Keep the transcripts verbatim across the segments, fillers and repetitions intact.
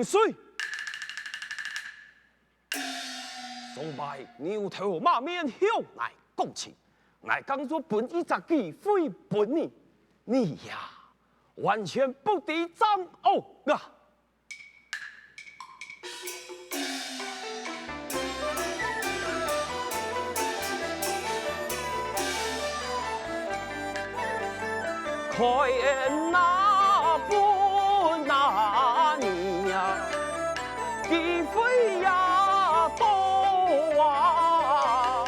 水。上擺牛頭馬面向𠊎講情，𠊎更做分一隻機會分你，你呀，完全不知掌握啊！ 開恩啊，分啊你呀，機會呀多啊，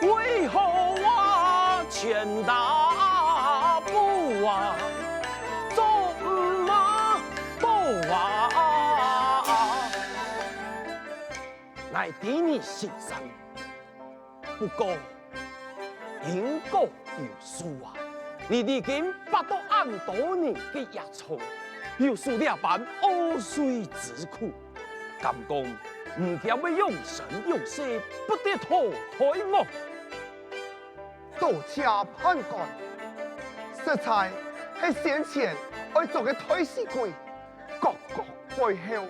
為何啊全打不啊，做毋啊多啊？ 𠊎知你心善，不過因果有數啊！你已經跋到恁多年个野草，有數這般屙水之苦，敢講毋驚會永生永世不得投胎無？ 多謝判官，實在係先前愛做个替死鬼，各各背後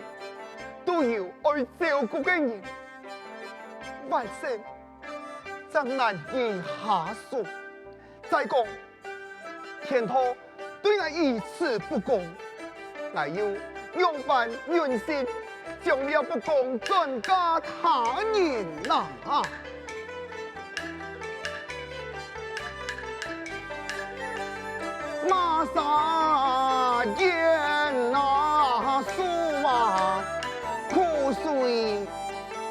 都有愛照顧个人，萬聖正難以下手。再講，天道 對𠊎如此不公，𠊎又仰般忍心將這不公轉嫁他人啊？馬沙煙啊，樹啊，苦水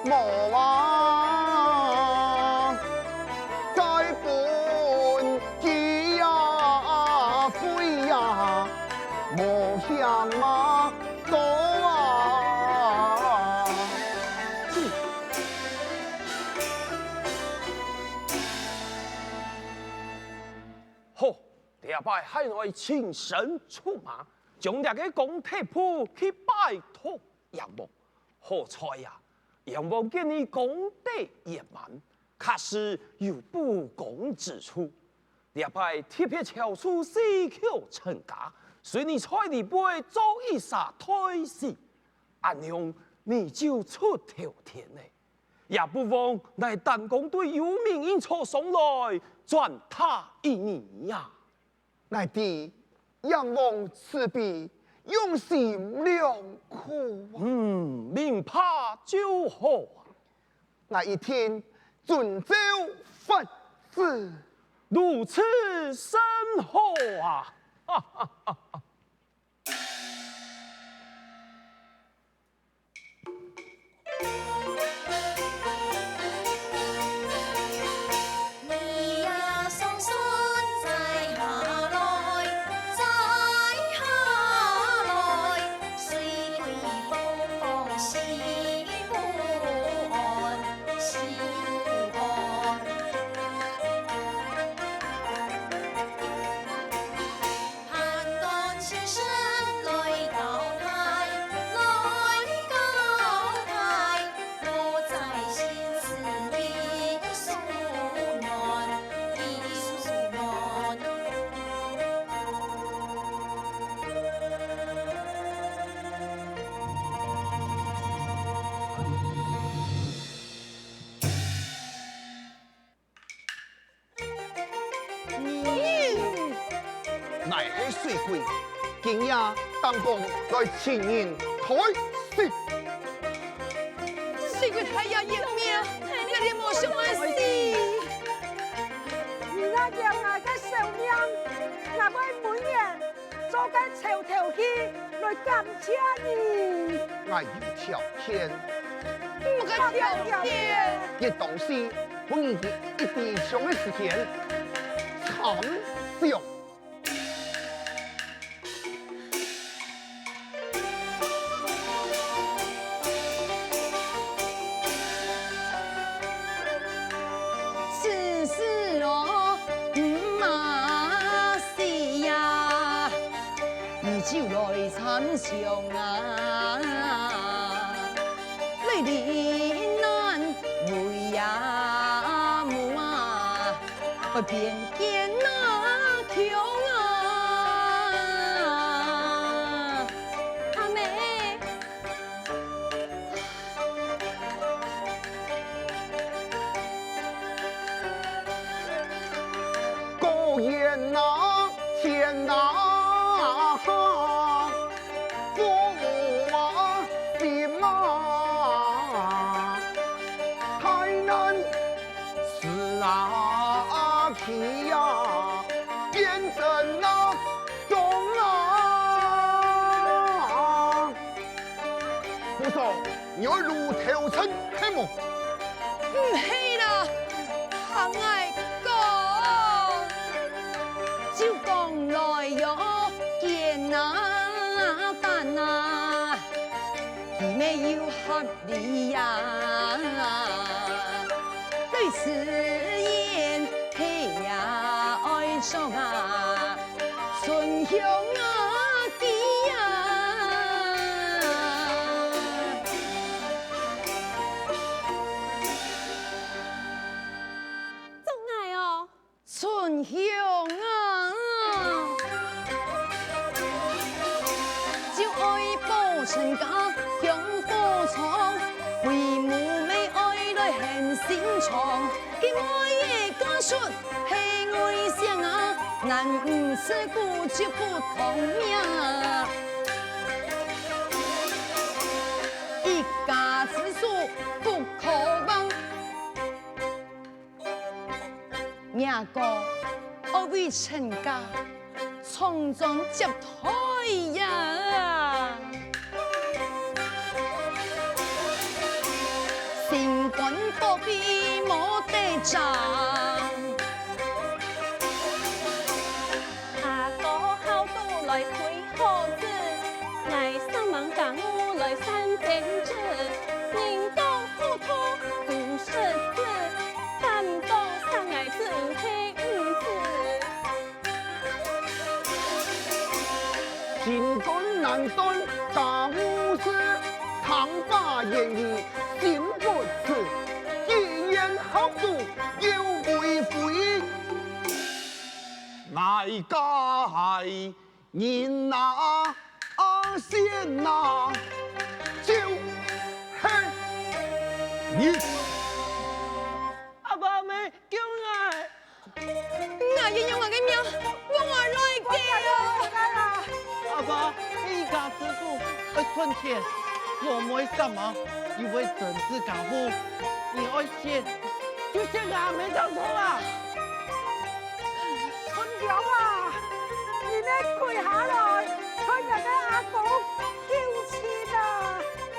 無啊，再分佢啊，飛啊，無嫌啊，多啊。好，這擺還愛親身出馬，將這个功德簿去拜託閻王。 好在啊，閻王見你功德圓滿，確實有不公之處。這擺特別超出四口陳家，隨你在裡背做一儕代事，恁樣你就出頭天了。也不枉𠊎單光對幽冥引錯上來，轉達一二啊！ 𠊎知閻王慈悲，用心良苦啊。嗯，明白就好啊。𠊎一定遵照法旨。如此甚好啊！哈哈哈哈。 你！𠊎係水鬼，今夜單光來尋人代事。水鬼大爺，救命！𠊎這無想愛死！你若要𠊎个性命，𠊎會每年 做个臭頭戲來感謝你。𠊎有條件。麼个條件？一當時，分你一炷香个時間，參詳。 此事哦，毋嘛死呀，你就來參詳啊。來臨難為呀母啊，變見那窮啊。阿姆，無錯，你愛擼頭層係無？毋係啦，聽𠊎講，就講來要簡啊，辦啊，佢乜有合理呀。對此言，係呀，愛著啊。 春香啊，佢啊。做𠊎哦。春香啊，就愛保全家香火長，為母乜愛來獻心腸，佢愛个家屬 係外省啊，男女事故就不同命。一家之主不可忘，若个愛為全家傳宗接代呀。心肝寶貝無得爭。 阿哥孝道來推好子，𠊎煞猛家務來散爭執。人講虎頭不食子，反倒殺𠊎子係毋子。心肝難斷家務事，聽爸言語心不死。既然孝道有為非， 𠊎家係人啊，阿仙啊，就係你。阿爸阿姆，救𠊎！𠊎也用𠊎个命換來个啊！阿爸，一家之主愛賺錢，做妹煞猛，又會爭執家務，你愛選，就選𠊎阿姆正著啊！ 春香啊，你乜跪下來，向𠊎个阿公求情啊！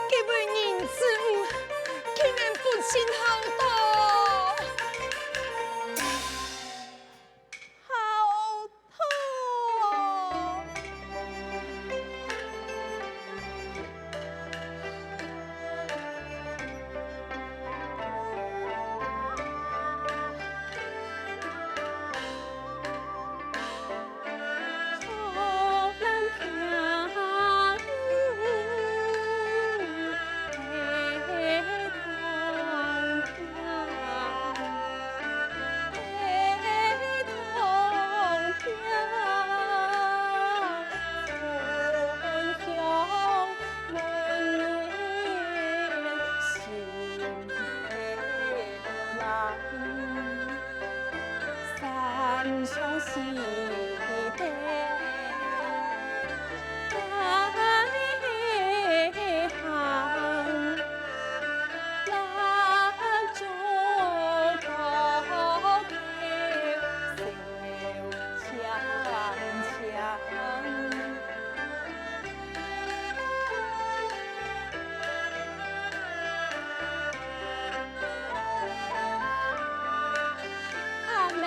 佢為人子女，竟然不盡孝道。孝道。阿姆。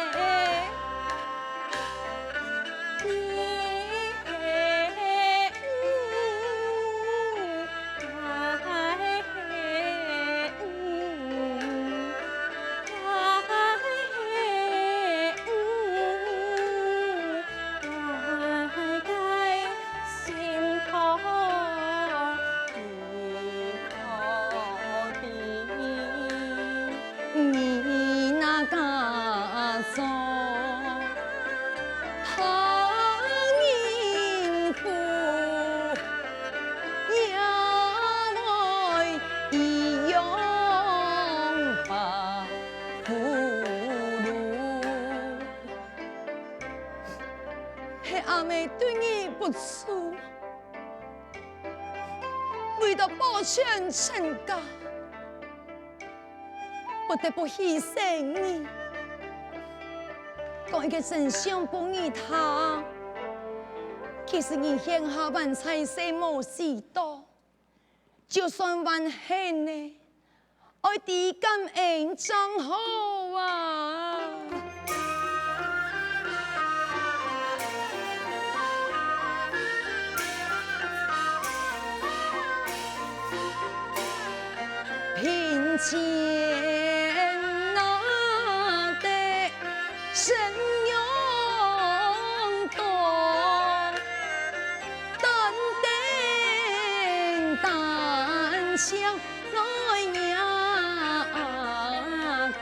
你那家中，他人苦，也會一樣把苦路。係阿姆對你不忠，為著保全全家， 不得不犧牲你。講一個真相分你聽，其實你現下還在世無死到，就算還恨呢，愛知感恩正好啊！貧賤哪得 神勇多，擔定擔當來迎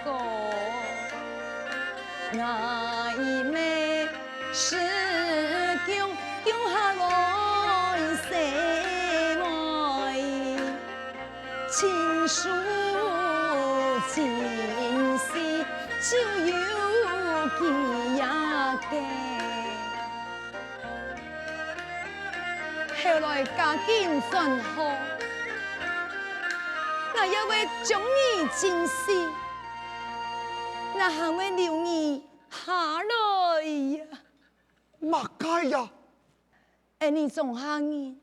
哥。𠊎乜是降降下來細妹。 親手親事就有佢呀个。後來家境轉好，𠊎也會將你珍惜，哪還會留你下來呀？麼个呀？𫣆俚莊下人，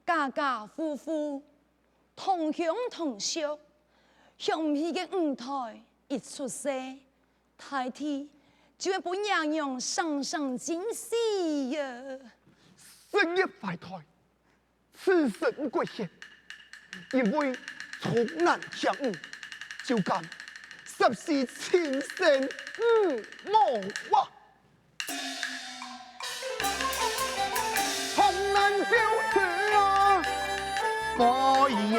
家家戶戶，同鄉同族，鄉里个舞台一出世，大體就會分爺娘省省珍惜呀。食入懷胎，置身國險，因為重男輕女，就敢十四親生女無啊！ 重難救子啊，無也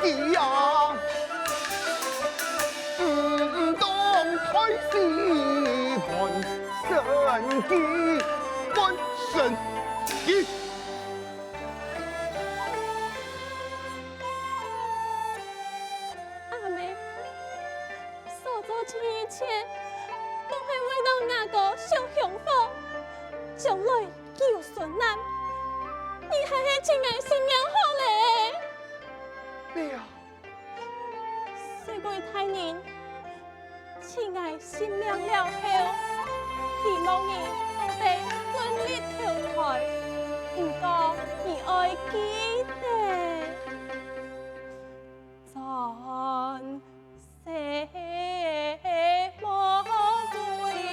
己啊，毋當代世還生機，還生機。 阿姆，所做个一切，都係為了吾哥享香火，將來救孫男。你還係盡愛惜命好咧。咩啊？細妹大人，盡愛惜命了後，希望你做得順利投胎。毋過你愛記得， 轉世無歸生。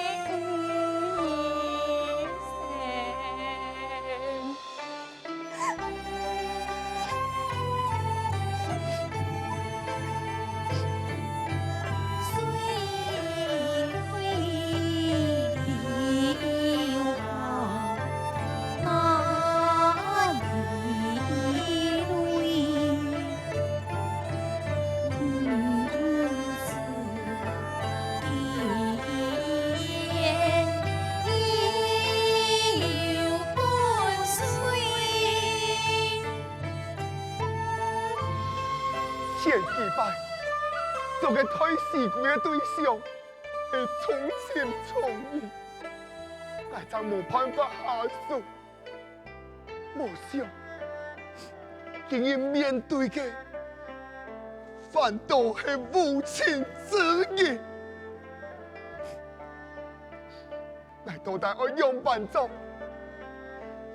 前幾擺，做个代死鬼个對象係重情重義，𠊎正無辦法下手。 無想，今日面對个，反倒係無情之人。𠊎到底愛仰般做，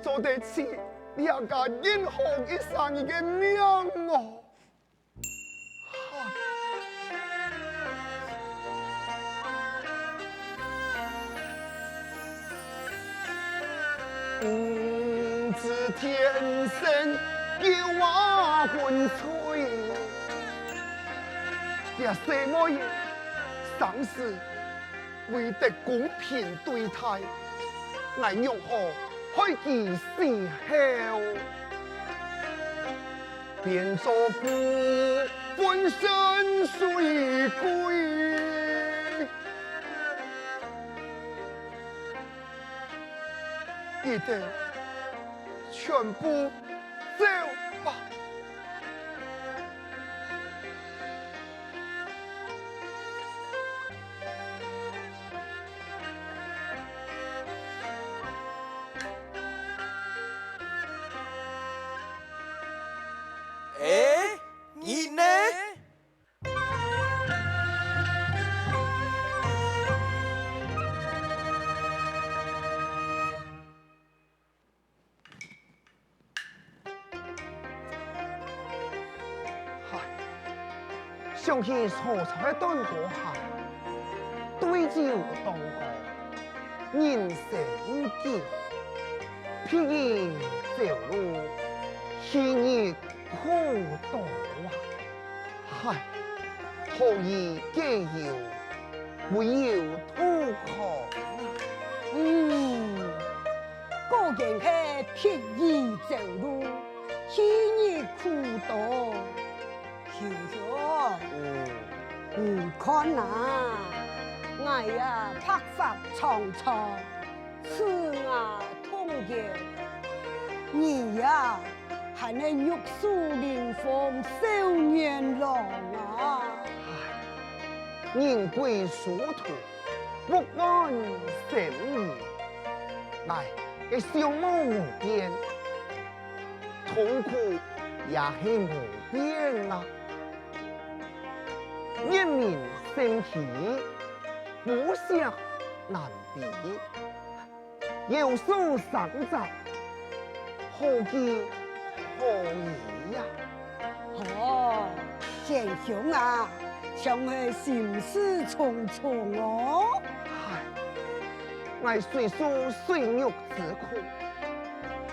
做得取這家人好一儕人个命哦？ 毋知天生九啊分水，這細妹生時 為得公平對待，𠊎仰好害佢死後，變做孤魂身水鬼。佢兜全部走吧。 欸，你呢？想起曹操个短歌下，對酒當歌，人生幾何，別人走路，昔日苦多啊！唉，何以解憂，唯有杜康啊！嗯，果然係別人走路， 昔日苦多。兄兄，嗯。你看啊，𠊎啊白髮蒼蒼，齒牙痛癢，你啊還係玉樹臨風少年郎啊！唉，人貴殊途，物換星移，𠊎个相貌無變， 痛苦也係無變啊！月明星稀，姑息南飛，有樹生雜，何居何宜呀！哦，賢兄啊，想係心事重重哦。唉，𠊎雖受水肉之苦，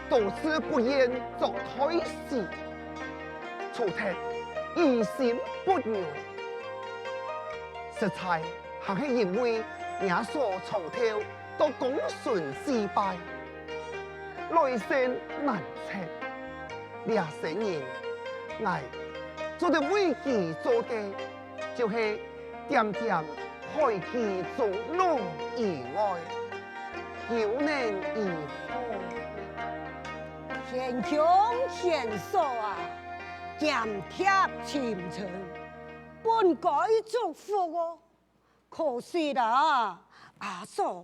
多次不願作太師，除忒於心不忍。實在還係因為吾嫂長透到公孫祭拜，來生難測。這生人，𠊎做得為佢做个，就係 恬恬海居中郎以外，又能如何？賢兄賢嫂啊，劍貼前程，本該祝福哦。可惜啊，阿嫂，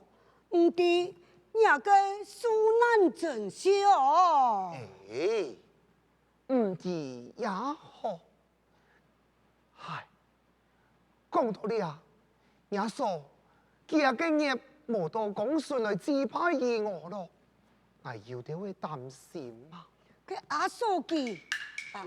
毋知若个受難真相哦。哎，毋知也好。 唉，講到這，吾嫂幾下個月無到公孫來祭拜於我咯，𠊎有兜仔擔心啊。該阿嫂佢，啊，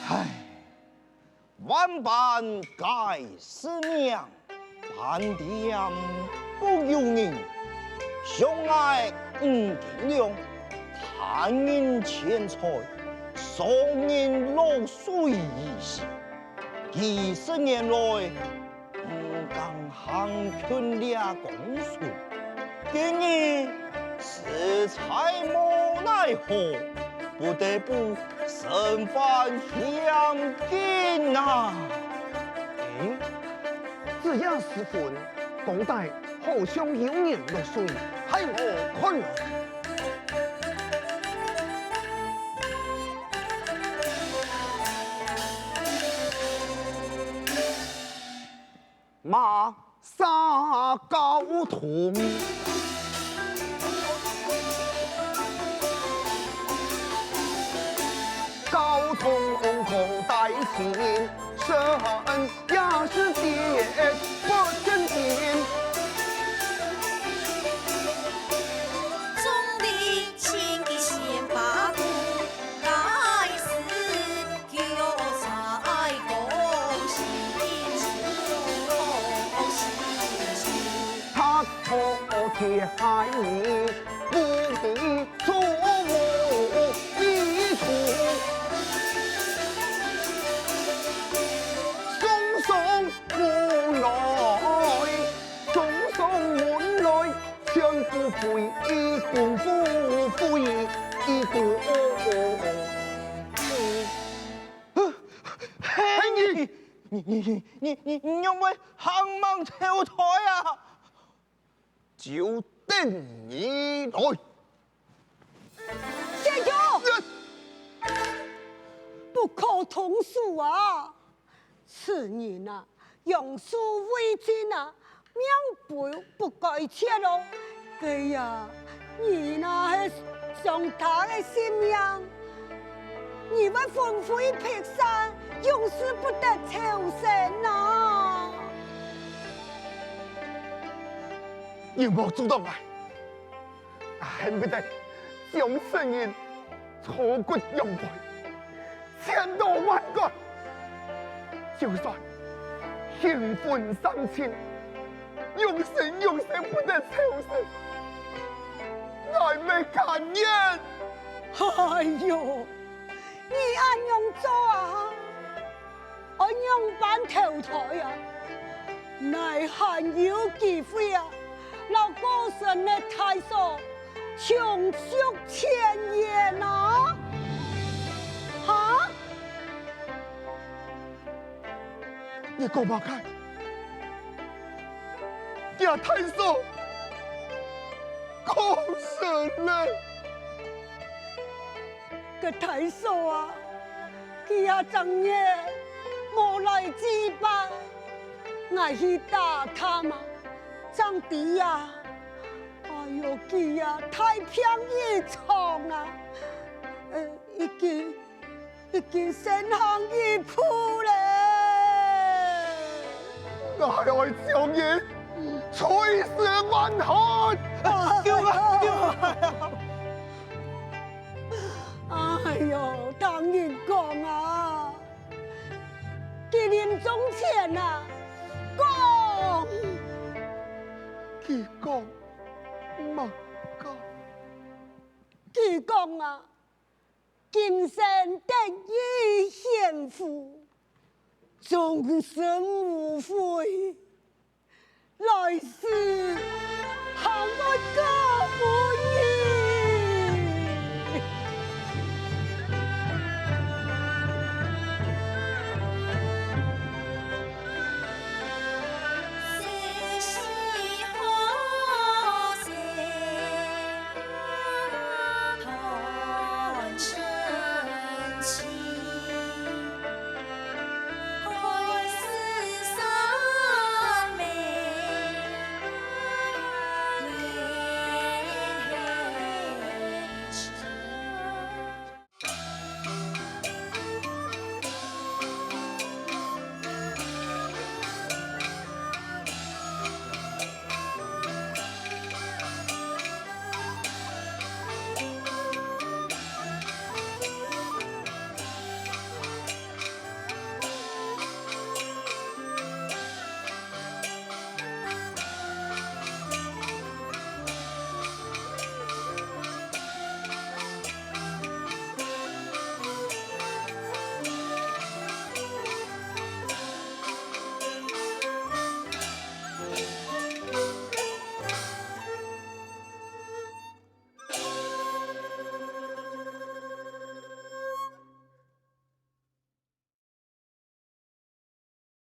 唉，萬般皆是命，半點不由人。想𠊎吳金良，貪人錢財，傷人老水以死。幾十年來， 毋敢行近這公孫，今日實在無奈何，不得不身犯險境啊！欸，子夜時分，江底好像有人落水，害我看來。 馬殺交通。交通公大事，神也是跌，不正經。總理請佢先把路開始。 係你！你你你你你你仰會行吂投胎啊？就等你來！謝兄，不可動手啊！ 此人啊，陽壽未盡啊，命不不該絕哦。佢啊，你若係傷他个性命，你會魂飛魄散，永世不得超生啊！你莫阻擋𠊎！ 𠊎恨不得將神人挫骨揚灰，千刀萬剮。就算靈魂喪盡，永生永世不得超生，𠊎乜甘願！哎喲，你恁樣做啊？ 愛仰般投胎啊？哪還有機會啊，摎過身个大嫂重續前緣啊？哈？你講麼个？厥大嫂過身了！ 該大嫂啊，佢啊正月無來祭拜，𠊎去打探啊，正知啊，哎喲，佢啊大病一場啊，呃，已經已經身行一步了。𠊎愛將你 碎屍萬段！哎喲，哎喲，聽人講啊，佢臨終前啊，講，佢講麼个？佢講啊，今生得遇賢婦，終身無悔。 來世還會嫁分你。